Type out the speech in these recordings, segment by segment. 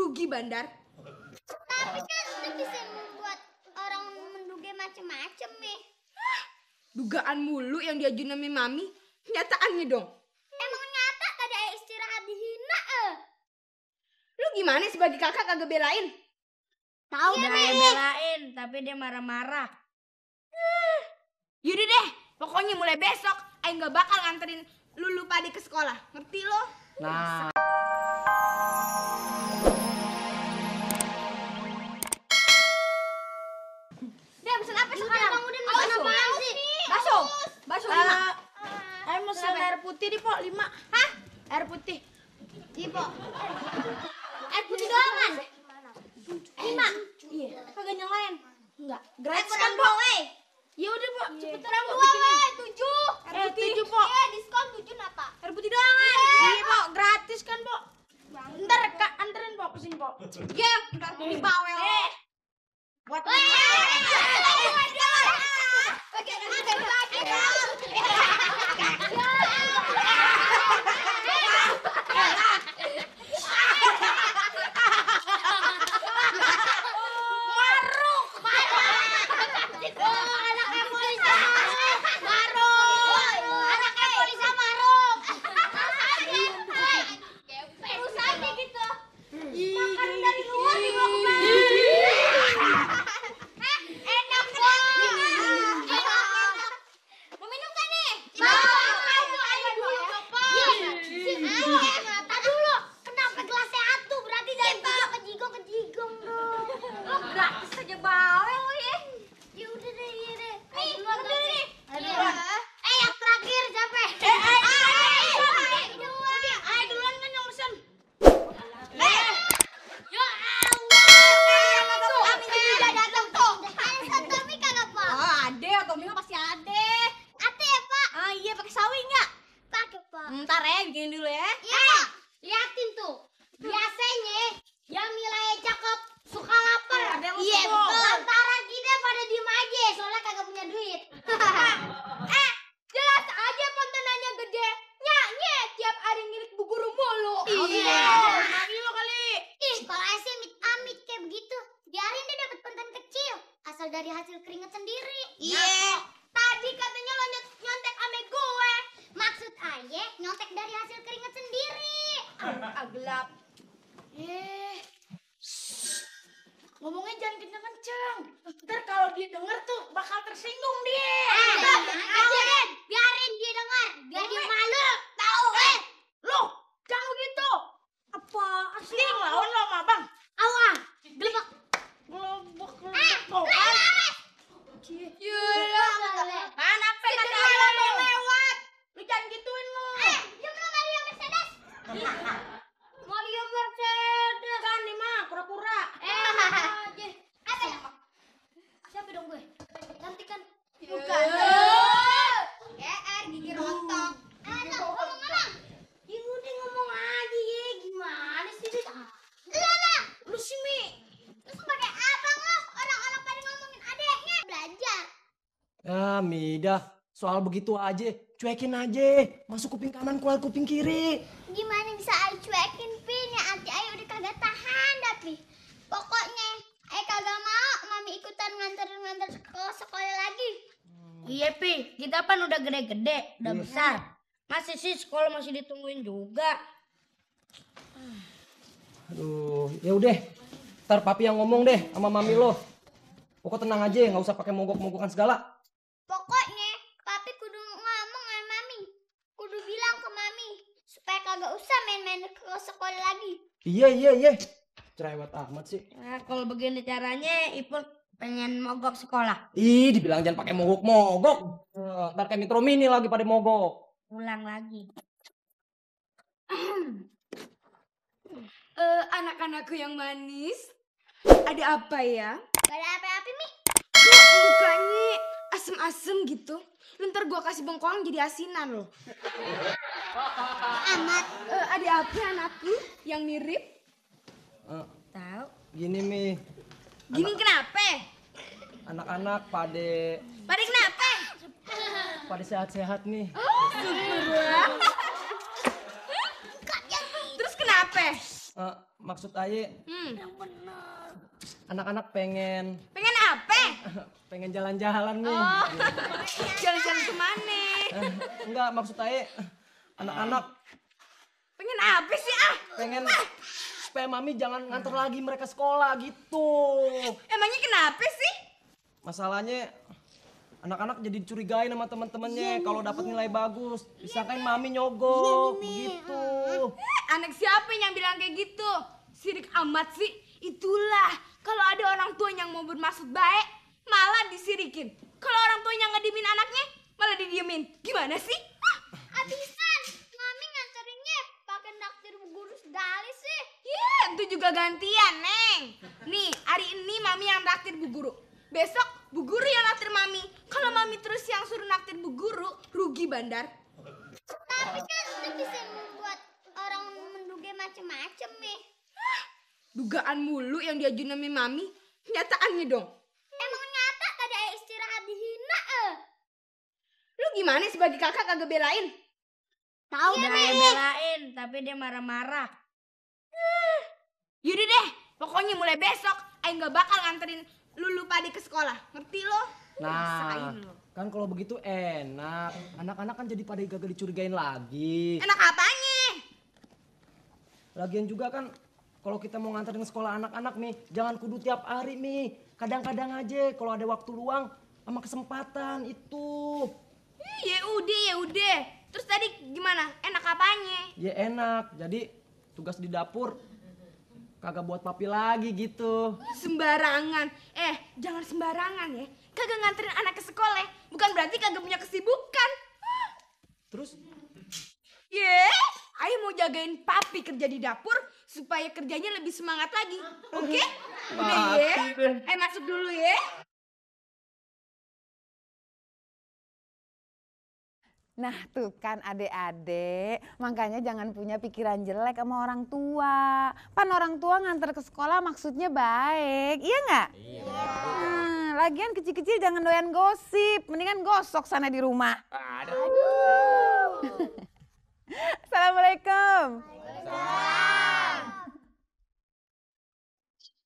rugi bandar. Tapi kan itu bisa membuat orang menduga macam-macam nih. Dugaan mulu yang diajuin sama mami. Kenyataannya dong. Emang nyata tadi ayah istirahat dihina Lu gimana sebagai kakak kagak belain? Tahu Udah deh. belain, tapi dia marah-marah. Yaudah deh, pokoknya mulai besok Ayah nggak bakal nganterin Lulu Pade ke sekolah. Ngerti lo? Nah, Dia pesen apa sekarang? Bang Udin makan apaan sih? Bakso. Bakso 5. Ayo mesen air putih nih, Pok, 5. Hah? Air putih. Ibu. Air putih doangan. 5. Iya. Kagak yang lain. Enggak, Gratis gratis kan, kan, Pok? Pok? Ya udah, Pok, cepetan Orang Pok dua, bikinin. 7. Air putih, 7, Pok. Iya, diskon 7 apa? Air putih doangan. Iya, Pok, gratis kan, Pok? Ntar Kak anterin, Pok, kesini, Pok. Ya, ntar ini bawel. Buat Gratis aja bawel lo ya. Ya udah deh, iya deh. Nih, bener nih. Yang terakhir siapa? Ayo duluan kan yang mesen. Ya Allah. Ami juga datang tuh. Ada satu Ami kagak, Pak? Oh, ade atau Milo pasti ade. Ate ya, Pak? Ah iya, pakai sawi nggak? Pakai, Pak. Ntar ya, bikinin dulu ya. Iya, Pak. Liatin tuh. Biasanya yang nilai cakep suka lapar. Iya, betul. Lantaran kita pada diem aja, soalnya kagak punya duit. Jelas aja kontenannya gede. Nyanyi tiap hari ngirit bu guru mulu. Iya. Lagi lo kali. Ih, kalau Asia amit kayak begitu, biarin dia dapat konten kecil, asal dari hasil keringat sendiri. Iya. Tadi katanya lo nyontek ame gue. Maksud ayah nyontek dari hasil keringat sendiri. Gelap. Ngomongnya jangan kenceng-kenceng. Ntar kalau dia denger tuh bakal tersinggung dia. Aja Den, biarin dia dengar, biar dia malu. Tahu Loh, jangan begitu. Apa? Asli ngelawan lo sama abang. Awas, gelebak. Ngelobok tuh Lewat. Anak kata lo lewat. Lu jangan gituin lo. Dia belum Mario Mercedes. Mario Mercedes kan nih mah pura-pura. Apa? Siapa dong gue? Cantik kan? Bukan. Gigi rontok. Ngomong-ngomong. Ya udah ngomong aja ya, gimana sih dia? Lah, Lu sih Mi. lu sebagai abang lo, orang-orang pada ngomongin adeknya. Belajar. ya Midah, soal begitu aja, cuekin aja. Masuk kuping kanan, keluar kuping kiri. Gimana bisa Ai cuekin, Pin? Ya anti Ai udah kagak tahan dah, Pi. Pokoknya, Ai kagak mau Mami ikutan nganter ke sekolah lagi. Iya Pi, kita kan udah gede-gede, udah besar. Masih sih sekolah masih ditungguin juga. Aduh, ya udah. Ntar papi yang ngomong deh sama mami lo. Pokok tenang aja, nggak usah pakai mogok-mogokan segala. Pokoknya, Papi kudu ngomong sama Mami. Kudu bilang ke Mami. Supaya kagak usah main-main ke sekolah lagi. Iya. Cerewet amat sih. Nah, kalau begini caranya Ipul pengen mogok sekolah. Ih, dibilang jangan pakai mogok-mogok. Ntar kayak Metro Mini lagi pada mogok. Ulang lagi. Anak-anakku yang manis. Ada apa ya? Gak ada apa-apa, Mi. Kok mukanya asem-asem gitu? Lu ntar gua kasih bengkoang jadi asinan loh. Amat. Ada apa anakku yang mirip? Tahu? Gini Mi, Gini kenapa? anak-anak pada Pada kenapa? sehat-sehat nih. Syukurlah. Terus kenapa? maksud Aye, anak-anak pengen Pengen apa? pengen jalan-jalan nih. Oh, jalan-jalan kemana? Enggak, maksud Aye, anak-anak Pengen apa sih ah? pengen supaya mami jangan nganter lagi mereka sekolah gitu. Emangnya kenapa sih? Masalahnya anak-anak jadi dicurigain sama teman-temannya kalau dapat nilai bagus. Disangkain mami nyogok begitu. Anak siapa yang bilang kayak gitu? Sirik amat sih. Itulah kalau ada orang tua yang mau bermaksud baik malah disirikin. Kalau orang tua yang ngedimin anaknya malah didiemin. Gimana sih? Abisan, mami nganterinnya pakai naktir bu guru sekali sih. Ya, itu juga gantian, Neng. Nih, hari ini mami yang naktir bu guru. Besok bu guru yang naktir mami. Kalau mami terus yang suruh naktir bu guru, rugi bandar. Tapi kan itu bisa membuat orang menduga macem-macem nih. Dugaan mulu yang diajuin sama mami. Kenyataannya dong. Emang nyata tadi ayah istirahat dihina Lu gimana sebagai kakak kagak belain? Tahu Udah belain, tapi dia marah-marah. Yaudah deh, pokoknya mulai besok Aing gak bakal nganterin Lulu Pade ke sekolah. Ngerti lo? Nah, Rasain lo. kan kalau begitu enak. Anak-anak kan jadi pada gagal dicurigain lagi. Enak apanya? Lagian juga kan kalau kita mau nganterin sekolah anak-anak nih, jangan kudu tiap hari nih. Kadang-kadang aja kalau ada waktu luang sama kesempatan itu. Ya udah. Terus tadi gimana? Enak apanya? Ya enak. Jadi tugas di dapur kagak buat papi lagi gitu. Sembarangan. Jangan sembarangan ya. Kagak nganterin anak ke sekolah, bukan berarti kagak punya kesibukan. Terus Ayo mau jagain papi kerja di dapur supaya kerjanya lebih semangat lagi. Oke? Udah ya. Ayo masuk dulu ya. Nah tuh kan adik-adik, makanya jangan punya pikiran jelek sama orang tua. Pan orang tua nganter ke sekolah maksudnya baik, iya nggak? Iya. Lagian kecil-kecil jangan doyan gosip, mendingan gosok sana di rumah. Aduh. Assalamualaikum.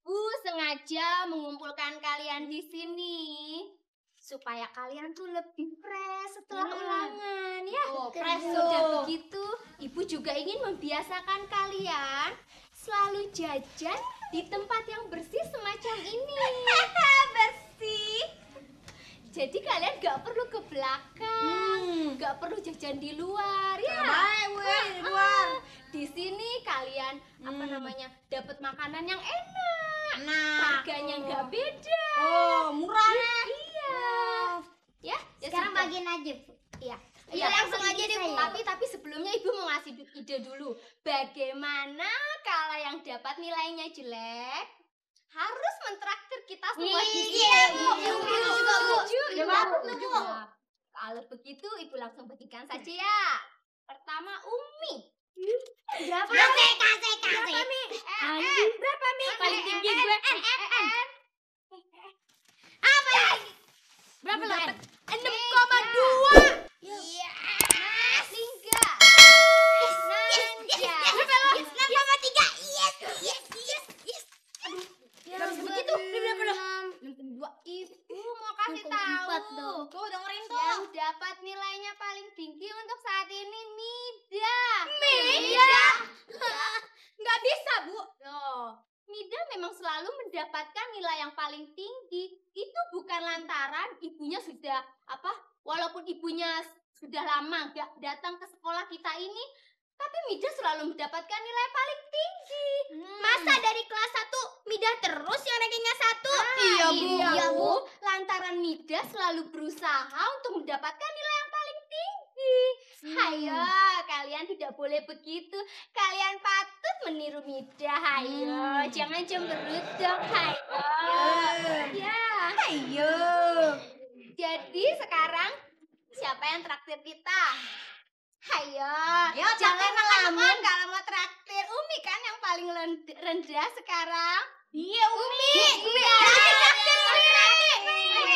Bu sengaja mengumpulkan kalian di sini supaya kalian tuh lebih fresh setelah ulangan ya. Fresh sudah begitu, Ibu juga ingin membiasakan kalian selalu jajan di tempat yang bersih semacam ini. Bersih. Jadi kalian gak perlu ke belakang, gak perlu jajan di luar ya. Di luar. Di sini kalian dapat makanan yang enak. Harganya nggak beda. Murah. Iya. Ya, sekarang bagiin aja, Bu. Iya. Iya, langsung aja deh, Bu. Tapi sebelumnya Ibu mau ngasih ide dulu. Bagaimana kalau yang dapat nilainya jelek harus mentraktir kita semua di sini. Iya, Bu. Setuju. Kalau begitu Ibu langsung bagikan saja ya. Pertama Umi. Berapa? Kasih. Berapa, Mi? Paling tinggi gue. Apa? Berapa lo? 6,2. Iya. Lingga. Nanja. 6,3. Yes. Gak bisa begitu. Berapa lo? 6,2. Ibu mau kasih tahu. Tuh dengerin tuh. Yang dapat nilainya paling tinggi untuk saat ini Mida. Nggak bisa, Bu. Loh, Mida memang selalu mendapatkan nilai yang paling tinggi. Itu bukan lantaran ibunya walaupun ibunya sudah lama gak datang ke sekolah kita ini, tapi Mida selalu mendapatkan nilai paling tinggi. Masa dari kelas 1 Mida terus yang rankingnya 1? Iya, Bu. Lantaran Mida selalu berusaha untuk mendapatkan nilai yang paling tinggi. Hayo, kalian tidak boleh begitu. Kalian patut meniru Mida. Hayo, jangan cemberut dong. Hayo. Ya. Ayo. Jadi sekarang siapa yang traktir kita? Hayo, Ayo, jangan makan. ngelamun kalau mau traktir. Umi kan yang paling rendah sekarang. Iya, Umi. Traktir, Umi. Traktir, Umi.